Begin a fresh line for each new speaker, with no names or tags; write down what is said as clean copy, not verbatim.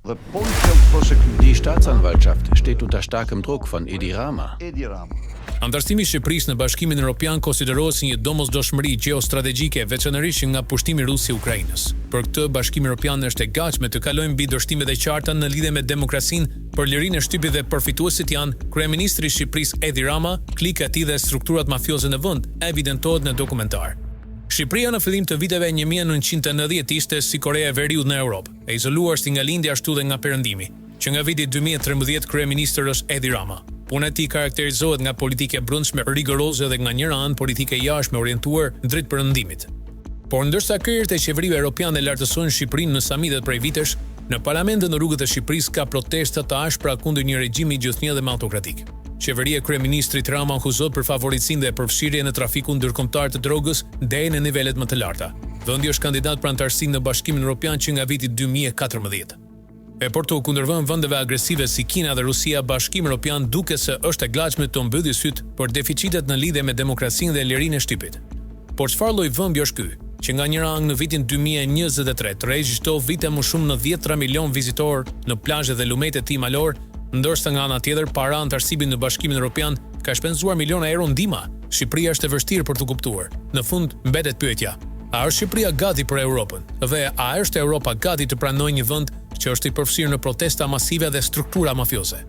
The prosecutor.
Die Staatsanwaltschaft steht unter starkem Druck von Edi Rama.
Edi Rama.
Anëtarësimi i Shqipërisë në Bashkimin Europian konsiderohet si një domosdoshmëri gjeostrategjike, veçanërisht që nga pushtimi rus i Ukrainës. Për këtë, Bashkimi Europian është e gatshme të kalojë mbi dështimet e qarta në lidhje me demokracinë, për lirinë e shtypit dhe përfituesit janë kryeministri i Shqipërisë Edi Rama, klika e tij dhe strukturat mafioze në vend, evidentohet në dokumentar. Shqipëria në fillim të viteve 1990 ishte si Koreja e Veriut në Europë, e izoluar si nga lindja ashtu dhe nga perëndimi. Që nga viti 2013 kryeministër është Edi Rama. Puna e tij karakterizohet nga politikë e brendshme rigoroze dhe nga njëra anë politikë e jashtme orientuar drejt perëndimit. Por ndërsa krerët e qeverive europiane lartësojnë Shqipërinë në samitet prej vitesh, në parlament dhe në rrugët e Shqipërisë ka protesta të ashpra kundër një regjimi gjithnjë dhe më autokratik. Qeveria e kryeministrit Rama akuzohet për favorizim dhe përfshirje në trafikun ndërkombëtar të drogës deri në nivelet më të larta. Vendi është kandidat për anëtarësim në Bashkimin Europian që nga viti 2014. E për t'u kundërvënë vendeve agresive si Kina dhe Rusia, Bashkimi Europian duket se është e gatshme të mbyllë sytë për deficitet në lidhje me demokracinë dhe lirinë e shtypit. Por çfarë lloj vendi është ky, që nga njëra anë në vitin 2023 tërheq çdo vit e më shumë në dhjetëra milion vizitorë në plazhe dhe lumejtë e tij malor, ndërsa nga ana tjetër para anëtarësimit në Bashkimin Europian ka shpenzuar miliona euro ndihma? Shqipëria është e vështirë për t'u kuptuar. Në fund mbetet pyetja, a është Shqipëria gati për Europën? Dhe a është Europa gati të pranojë një vend që është i përfshirë në protesta masive dhe struktura mafioze?